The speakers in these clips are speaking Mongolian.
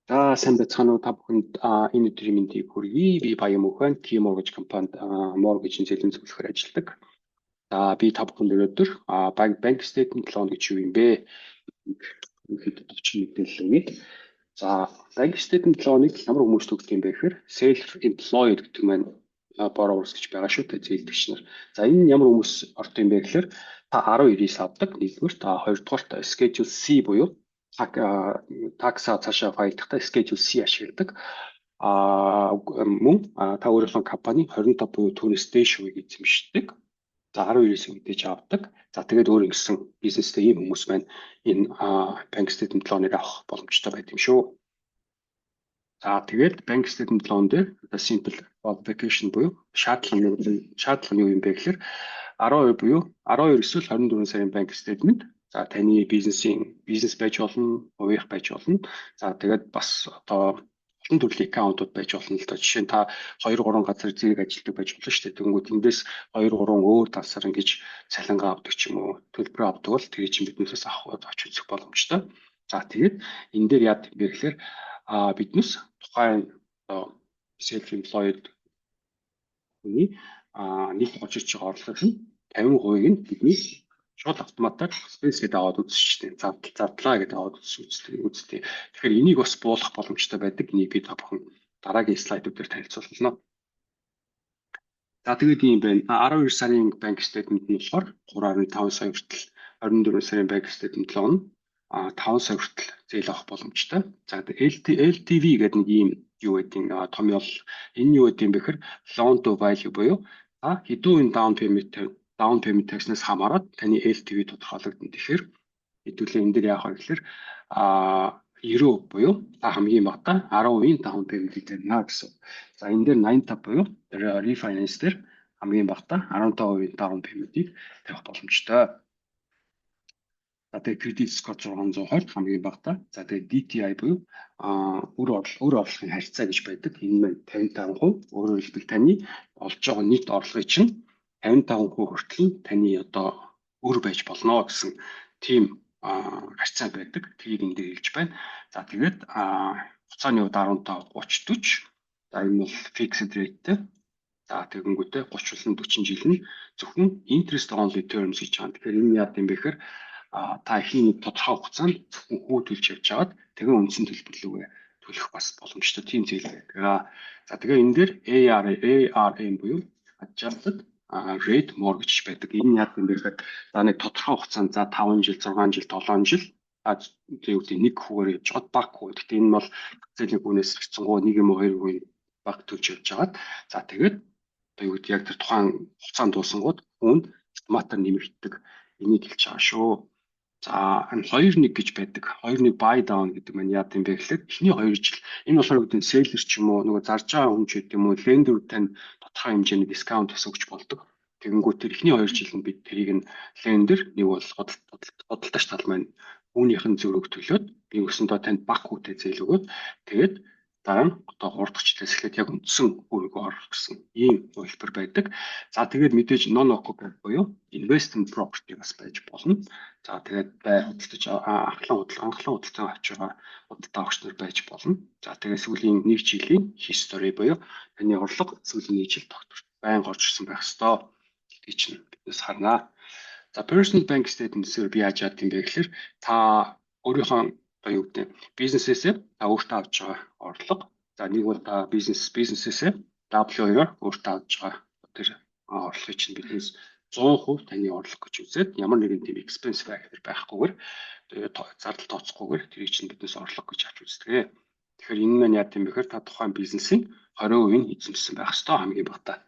За, сайн байцгаана уу, та бүхэнд энэ өдрийн мэндийг хүргэе. Би Баян Мөнх, T Mortgage компанид mortgage-ийн зээлийн зөвлөхөөр ажилладаг. За, би та бүхэнд өнөөдөр bank statement loan гэж юу юм бэ? Ерөнхийдөө товчхон мэдээлэл өгье. За, bank statement loan-ыг ямар хүмүүст өгдөг юм бэ гэхээр self employed гэдэг маань borrowers гэж байгаа шүү дээ, зээлдэгч нар. За, энэ ямар хүмүүс ордог юм бэ гэхээр та 1099 авдаг. Нэгдүгээр, та хоёрдугаарт Schedule C буюу tax-аа цаашаа file-дахдаа Schedule C ашигладаг. Мөн та өөрийнхөө компани 25 буюу түүнээс дээш хувийг эзэмшдэг. За, 1099 мэдээж авдаг. За, тэгээд өөр ингэсэн бизнестэй ийм хүмүүс маань энэ bank statement loan-ыг авах боломжтой байдаг юм шүү. За, тэгээд bank statement loan дээр одоо simple qualification буюу шаардлага нь юу юм бэ гэхээр 12 буюу 12 эсвэл 24 сарын bank statement. За, таны бизнес байж болно, хувийнх байж болно. За, тэгээд бас одоо олон төрлийн account-ууд байж болно л доо. Жишээ нь, та 2 3 газар зэрэг ажилладаг байж болно шүү дээ. Тэгэнгүүт эндээс 2 3 өөр талсаар ингэж цалингаа авдаг ч юм уу, төлбөр авдаг бол тэрийг чинь биднээс авах, авч үзэх боломжтой. За, тэгээд энэ дээр яадаг бэ гэхээр биднээс тухайн одоо self employed хүний нийт орж ирж байгаа орлогын 50%-ийг нь бидний шууд автоматар expense гэдээ аваад үзчихдэг. Зардлаа гэдээ аваад үздэг. Тэгэхээр энийг бас буулгах боломжтой байдаг. Энийг би та бүхэн дараагийн слайдууд дээр танилцуулна. За, тэгээд ийм байна. 12 сарын bank statement нь болохоор 3.5 сая хүртэл, 24 сарын bank statement loan 5 сая хүртэл зээл авах боломжтой. За, LT LTV гэдэг нэг ийм юу гэдэг томьёол. Энэ юу гэдэг юм бэ гэхээр loan to value буюу та хэдэн хувийн down payment тавьснаас хамаарат таны LTV тодорхойлогдоно. Тэгэхээр хэдүүлээ энэ дээр яах вэ гэхээр 90 буюу та хамгийн багадаа 10% down payment-ийг тавина гэсэн. За, энэ дээр 85 буюу refinance дээр хамгийн багадаа 15% down payment-ийг тавих боломжтой. За, тэгээ credit score 620 хамгийн багадаа. За, тэгээ DTI буюу үр орлогын харьцаа гэж байдаг. Энэ маань 55%. Өөрөөр хэлбэл, таны олж байгаа нийт орлогын чинь 55% хүртэл таны одоо өр байж болно гэсэн тийм харьцаа байдаг. Тэрийг энэ дээр хэлж байна. За, тэгээд хугацааны хувьд 15 30 40. За, энэ бол fixed rate-тэй. За, тэгэнгүүтээ 30 болон 40 жил нь зөвхөн interest only terms гэж байгаа. Тэгэхээр энэ яадаг юм бэ гэхээр та эхний нэг тодорхой хугацаанд зөвхөн хүү төлж явж байгаад, тэгээ үндсэн төлбөр лүүгээ төлөх бас боломжтой тийм зээл байдаг. За, тэгээ энэ дээр AR ARM буюу adjusted rate mortgage байдаг. Энэ яадаг юм бэ гэхээр за, нэг тодорхой хугацаанд, за, 5 жил, 6 жил, 7 жил, юу гэдэг, нэг хүүгээр явж байгаад бага хүү. Гэхдээ энэ бол зээлийн хүүнээс хэцэнгуй нэг юм уу хоёр хүүний бага төлж явж байгаад, за, тэгээд одоо юу гэдэг, яг тэр тухайн хугацаанд дуусангууд хүүнд автоматар нэмэгддэг. Энийг хэлж байгаа шүү. За, энэ 2-1 гэж байдаг. 2-1 buy down гэдэг маань яадаг юм бэ гэхээр эхний 2 жил, энэ болохоор гэдэг seller ч юм уу, нөгөө зарж байгаа хүн ч гэдэг юм уу, lender тань тодорхой хэмжээний discount бас өгч болдог. Тэгэнгүүт тэр эхний 2 жил нь бид тэрийг нь lender нэг бол худалдаач тал маань үүнийх нь зөрүүг төлөөд, нэг өсөндөө танд бага хүүтэй зээл өгөөд, тэгээд дараа нь одоо 3 дахь жилээс эхлээд яг үндсэн хүүрийг оруулах гэсэн ийм хувилбар байдаг. За, тэгээд мэдээж non occupied буюу investment property бас байж болно. За, тэгээд бай худалдаж анхлан худалдаа авч байгаа худалдаа авагч нар байж болно. За, тэгээд сүүлийн нэг жилийн history буюу таны орлого сүүлийн нэг жил тогтвор байнга орж ирсэн байх ёстой гэдгийг чинь биднээс харнаа. За, personal bank statement-ээр би яаж яадаг юм бэ гэхээр та өөрийнхөө одоо юу гэдэг, бизнесээсээ та өөртөө авч байгаа орлого. За, нэг бол та бизнесээсээ W2-оор өөртөө авч байгаа тэр орлогыг чинь биднээс 100% таны орлого гэж үзээд, ямар нэгэн тийм expense factor байхгүйгээр, зардал тооцохгүйгээр тэрийг чинь биднээс орлого гэж авч үздэг. Тэгэхээр энэ маань яадаг юм бэ гэхээр та тухайн бизнесийн 20% нь эзэмшсэн байх ёстой хамгийн багадаа.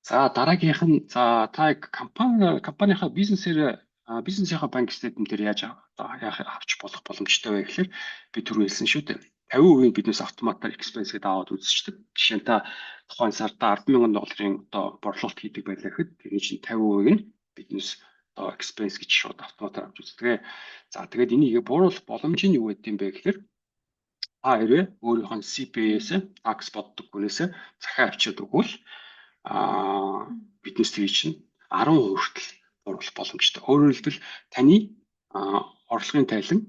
За, дараагийнх нь, за, та компанийнхаа бизнесийнхаа bank statement дээр яаж яах авч болох боломжтой вэ гэхээр би түрүү хэлсэн шүү дээ. 50% биднээс автоматар expense гэдээ аваад үзчихдэг. Жишээ нь, та тухайн сарда 10,000 долларын одоо борлуулалт хийдэг байлаа гэхэд тэрний чинь 50% нь биднээс одоо expense гэж шууд автоматар авч үздэг. За, тэгээд энийг бууруулах боломж нь юу гэдэг юм бэ гэхээр та хэрвээ өөрийнхөө CPA-с, tax боддог хүнээс захиа авчиад өгвөл биднээс тэрийг чинь 10% хүртэл бууруулах боломжтой. Өөрөөр хэлбэл, таны орлогын тайлан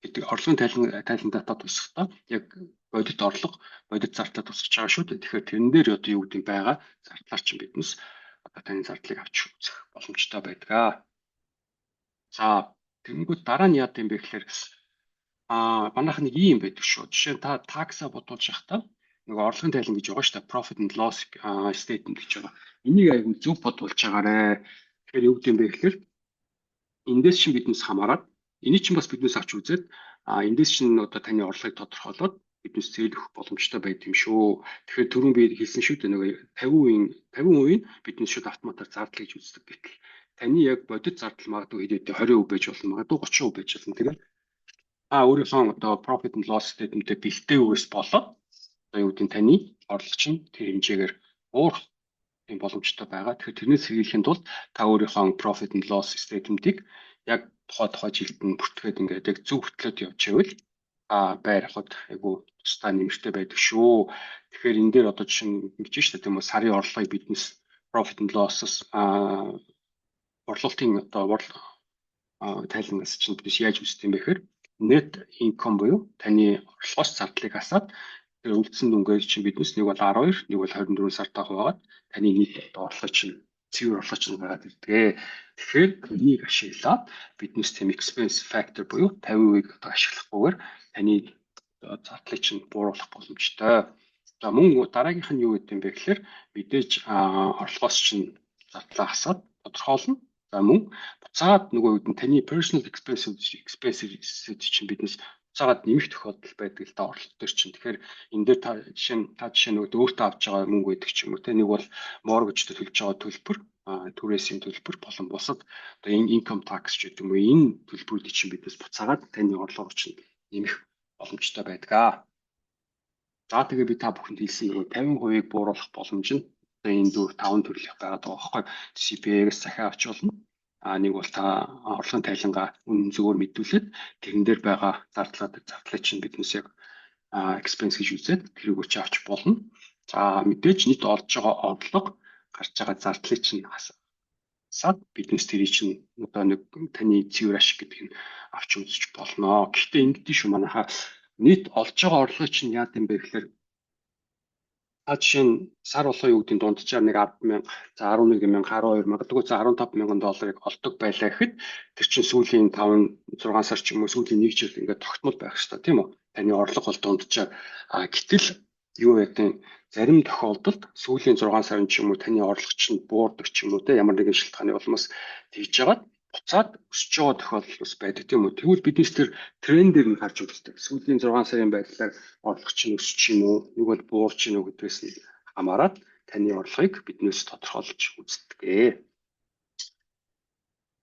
Гэдэг орлогын тайлан дата тусахдаа яг бодит орлого, бодит зардлаа тусгаж байгаа шүү дээ. Тэгэхээр тэрэн дээр одоо юу гэдэг байгаа зардлаар чинь биднес одоо таны зардлыг авч үзэх боломжтой байдаг. За, тэгэнгүүт дараа нь яад юм бэ гэхээр манайх нэг ийм байдаг шүү. Жишээ нь та tax аа бодуулж явахдаа нөгөө орлогын тайлан гэж байгаа шүү дээ. Profit and loss statement гэж байгаа. Энийг айгүй зөв бодуулж байгаарэ. Тэгэхээр юу гэдэг юм бэ гэхээр эндээс чинь биднес хамаарат, энийг чинь бас биднес авч үзээд эндээс чинь одоо таны орлогыг тодорхойлоод биднес зээл өгөх боломжтой байд юм шүү. Тэгэхээр түрүүн би хэлсэн шүү дээ, нөгөө 50% нь биднес шууд автоматар зардал гэж үздэг. Гэтэл таны яг бодит зардал магадгүй хэд хэдэн 20% байж болно, магадгүй 30% байж болно. Тэгэхээр та өөрийнхөө одоо profit and loss statement-ийг бэлтээгүйгээс болоод одоо юу гэдэг таны орлого чинь тэр хэмжээгээр буурах юм боломжтой байгаа. Тэгэхээр тэрнээс сэргийлэхийн тулд та өөрийнхөө profit and loss statement-ийг яг тухай тухай жилд нь бүртгээд ингээд яг зөв хөтлөөд явж байвал байр авахад айгу тусдаа нэмэртэй байдаг шүү. Тэгэхээр энэ дээр одоо жишээ нь ингэж шүү дээ, тийм үү, сарын орлогыг биднес profit and loss-с борлуулалтын одоо тайлангаас чинь бид яаж үздэг юм бэ гэхээр net income буюу таны орлогоос зардлыг хасаад тэр үлдсэн дүнгээр чинь биднес нэг бол 12, нэг бол 24 сартаа хуваагаад таны нийт одоо орлого чинь, цэвэр орлого чинь гараад ирдэг. Тэгэхээр энийг ашиглаад биднес тийм expense factor буюу 50%-ийг одоо ашиглахгүйгээр таны зардлыг чинь бууруулах боломжтой. За, мөн дараагийнх нь юу гэдэг юм бэ гэхээр мэдээж орлогоос чинь зардлаа хасаад тодорхойлно. За, мөн буцаад нөгөө үед нь таны personal expenses чинь биднес буцаагаад нэмэх тохиолдол байдаг л да орлого дээр чинь. Тэгэхээр энэ дээр та жишээ нь нөгөө өөртөө авч байгаа мөнгө байдаг ч юм уу, те, нэг бол mortgage төлж байгаа төлбөр, түрээсийн төлбөр болон бусад одоо энэ income tax ч гэдэг юм уу, энэ төлбөрүүдийг чинь биднес буцаагаад таны орлогоор чинь нэмэх боломжтой байдаг. За, тэгээ би та бүхэнд хэлсэн нөгөө 50%-ыг бууруулах боломж нь одоо энэ дөрв таван төрлөх байгаа даа байхгүй. CPA-гээс захиа авч болно. Нэг бол та орлогын тайлангаа үнэн зөвөөр мэдүүлээд тэрэн дээр байгаа зардлыг чинь биднес яг expense гэж үзээд тэрийг чи авч болно. За, мэдээж нийт олж байгаа орлого, гарч байгаа зардлыг чинь хасаад биднес тэрийг чинь одоо нэг таны цэвэр ашиг гэдэг нь авч үзэж болно. Гэхдээ ингэдэж шүү, манайхаа, нийт олж байгаа орлогыг чинь яад юм бэ гэхээр та жишээ нь сар болгон юу гэдэг дунджаар нэг 10,000, за 11 мянга, 12 магадгүй, за 15 мянган долларыг олдог байлаа гэхэд тэр чинь сүүлийн 5 6 сар ч юм уу, сүүлийн 1 жил ингээд тогтмол байх хэрэгтэй, тийм үү? Таны орлого бол дунджаар. Гэтэл юу гэдэг зарим тохиолдолд сүүлийн 6 сарын ч юм уу таны орлого чинь буурдаг ч юм уу, те, ямар нэгэн шалтгааны улмаас тэгж жагаад буцаад өсөж байгаа тохиолдол бас байдаг, тийм үү? Тэгвэл биднес тэр трендийг нь харж үздэг. Сүүлийн 6 сарын байдлаар орлого чинь өсөж юм уу, нэг бол буурч юм уу гэдгээс нь хамаарат таны орлогыг биднээс тодорхойлж үздэг.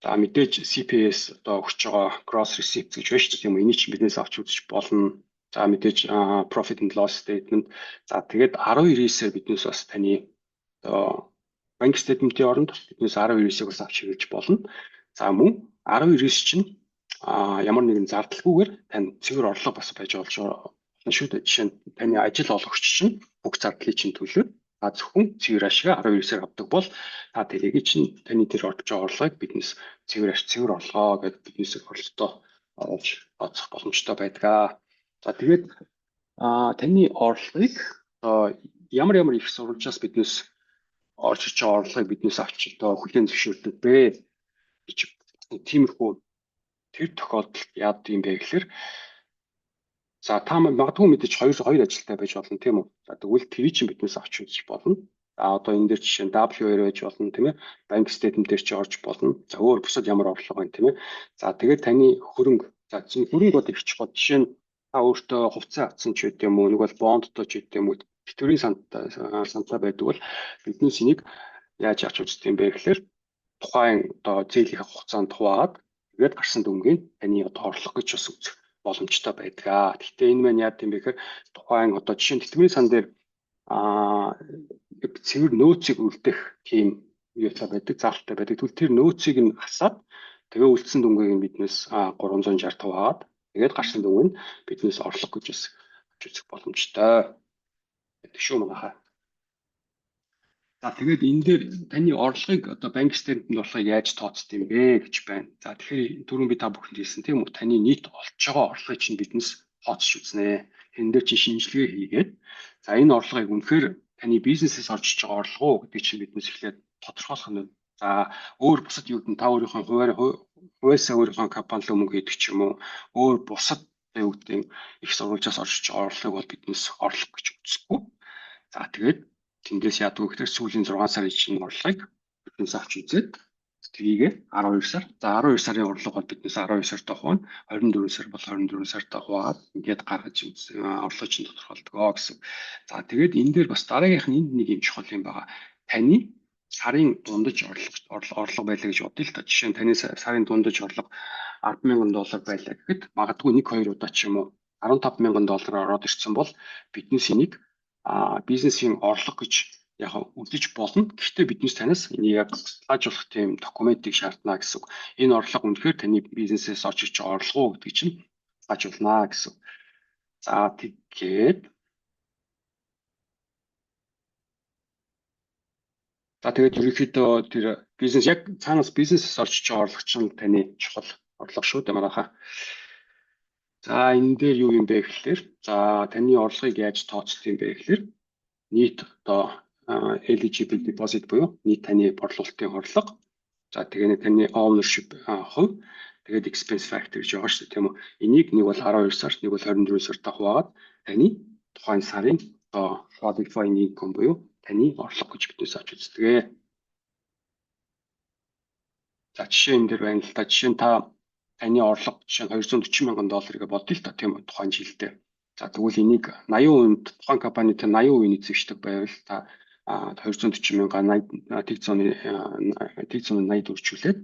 За, мэдээж CPA-с одоо өгч байгаа gross receipts гэж байна шүү дээ, тийм үү? Энийг чинь биднээс авч үзэж болно. За, мэдээж profit and loss statement. За, тэгээд 12-9-ээр биднээс бас таны одоо bank statement-ийн оронд биднээс 12-9-ийг бас авч хэрэглэж болно. За, мөн 12-9 чинь ямар нэгэн зардалгүйгээр тань цэвэр орлого бас байж болж болно шүү дээ. Жишээ нь таны ажил олгогч чинь бүх зардлыг чинь төлөөд та зөвхөн цэвэр ашигаа 19-ээр авдаг бол та тэрийг чинь таны тэр орж байгаа орлогыг биднес цэвэр ашиг, цэвэр орлогоо гэдээ биднес орлоготой оруулж тооцох боломжтой байдаг. За, тэгээд таны орлогыг одоо ямар ямар их сурвалжаас биднес орж иж байгаа орлогыг биднес авч одоо хүлээн зөвшөөрдөг бэ гэж тиймэрхүү тэр тохиолдолд яадаг юм бэ гэхээр за, та магадгүй мэдээж хоёр хоёр ажилтай байж болно, тийм үү? За, тэгвэл тэрийг чинь биднес авч үзэж болно. За, одоо энэ дээр жишээ нь W2 байж болно, тийм ээ. Bank statement дээр чи орж болно. За, өөр бусад ямар орлого байна, тийм ээ. За, тэгээд таны хөрөнгө. За, чинь хөрөнгө бол их чухал. Жишээ нь та өөртөө хувьцаа авсан ч гэдэг юм уу, нэг бол бондтой ч гэдэг юм уу, тэтгэврийн сантай байдаг бол биднес энийг яаж авч үздэг юм бэ гэхээр тухайн одоо зээлийнхээ хугацаанд хуваагаад тэгээд гарсан дүнгийн таны одоо орлого гэж бас үзэх боломжтой байдаг. Гэхдээ энэ маань яад юм бэ гэхээр тухайн одоо жишээ нь тэтгэврийн сан дээр цэвэр нөөцийг үлдэх тийм юутай байдаг, заалттай байдаг. Тэгвэл тэр нөөцийг нь хасаад тэгээ үлдсэн дүнгийг нь биднес 360 хуваагаад тэгээд гарсан дүнг нь биднес орлого гэж бас авч үзэх боломжтой гэдэг шүү, манайхаа. За тэгээд энэ дээр таны орлогыг одоо банк statement орлогыг яаж тооцдог юм бэ гэж байна. За тэгэхээр түрүүн би та бүхэнд хэлсэн тийм үү? Таны нийт олж байгаа орлогыг чинь биднес тооцож үзнэ. Тэн дээр чинь шинжилгээ хийгээд за энэ орлогыг үнэхээр таны бизнесээс орж иж байгаа орлого уу гэдгийг чинь биднес эхлээд тодорхойлох нь. За өөр бусад юу гэдэг нь та өөрийнхөө хувиасаа өөрийнхөө компани руу мөнгө хийдэг ч юм уу, өөр бусад юу гэдэг их сурвалжаас орж иж байгаа орлогыг бол биднес орлого гэж үзэхгүй. За тэгээд тэндээс яадаг вэ гэхээр сүүлийн 6 сарын чинь орлогыг биднээс авч үзээд тэрийг 12 сар. За 12 сарын орлого бол биднээс 12 сартаа хуваана. 24 сар бол 24 сартаа хуваагаад ингээд гаргаж орлого чинь тодорхойлдог гэсэн. За тэгээд энэ дээр бас дараагийнх нь энд нэг юм чухал юм байгаа. Таны сарын дундаж орлого байлаа гэж бодъё л та. Жишээ нь таны сарын дундаж орлого $10,000 байлаа гэхэд магадгүй 1 2 удаа ч юм уу $15,000 ороод ирсэн бол биднес энийг бизнесийн орлого гэж яг үзэж болно. Гэхдээ биднес танаас энийг яг баталгаажуулах тийм документыг шаардна гэсэн үг. Энэ орлого үнэхээр таны бизнесээс орж иж байгаа орлого уу гэдгийг чинь баталгаажуулна гэсэн. За тэгээд за тэгээд ерөнхийдөө тэр бизнес яг цаанаас бизнесээс орж иж байгаа орлого чинь таны чухал орлого шүү дээ манайхаа. За энэ дээр юу юм бэ гэхлээр за таны орлогыг яаж тооцдог юм бэ гэхлээр нийт одоо eligible deposit буюу нийт таны борлуулалтын орлого. За тэгээ таны ownership хувь, тэгээд expense factor гэж байгаа шүү дээ, тийм үү. Энийг нэг бол 12 сар, нэг бол 24 сартаа хуваагаад таны тухайн сарын одоо qualifying income буюу таны орлого гэж биднээс авч үздэг. За жишээ энэ дээр байна л да. Жишээ нь та таны орлого жишээ нь $240,000 гэж бодъё л та, тийм үү, тухайн жилдээ. За тэгвэл энийг 80% тухайн компани та 80% эзэмшдэг байвал та 240 мянга 80 тэг зууны 80-д үржүүлээд,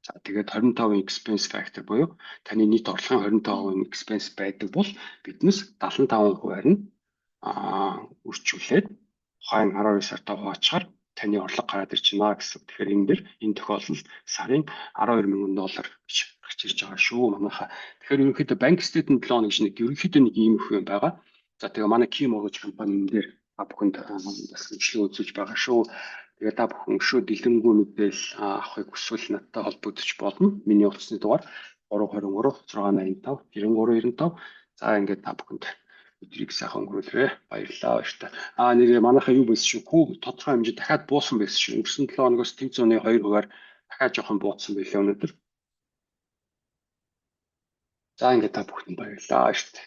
за тэгээд 25% expense factor буюу таны нийт орлогын 25% expense байдаг бол биднес 75%-аар нь үржүүлээд тухайн 12 сартаа хуваачаар таны орлого гараад ирж байна гэсэн. Тэгэхээр энэ дэр энэ тохиолдолд сарын $12,000 гэж гарч ирж байгаа шүү манайхаа. Тэгэхээр ерөнхийдөө bank statement loan гэж нэг ерөнхийдөө нэг ийм их юм байгаа. За тэгээ манай Key Mortgage компани энэ дээр та бүхэнд бас үйлчилгээ үзүүлж байгаа шүү. Тэгээ та бүхэн шүү дэлгэрэнгүй мэдээлэл авахыг хүсвэл надтай холбогдож болно. Миний утасны дугаар 323 685 93 95. За ингээд та бүхэнд өдрийг сайхан өнгөрүүлээрэй. Баярлалаа, баяртай. Аа нэрээ манайхаа юу байсан шүү. Күү тодорхой хэмжээ дахиад буусан байсан шүү. Өнгөрсөн 7 хоногоос тэг зууны 2%-аар дахиад жоохон бууцсан байлаа өнөөдөр. За ингээд та бүхэнд баярлалаа, баяртай.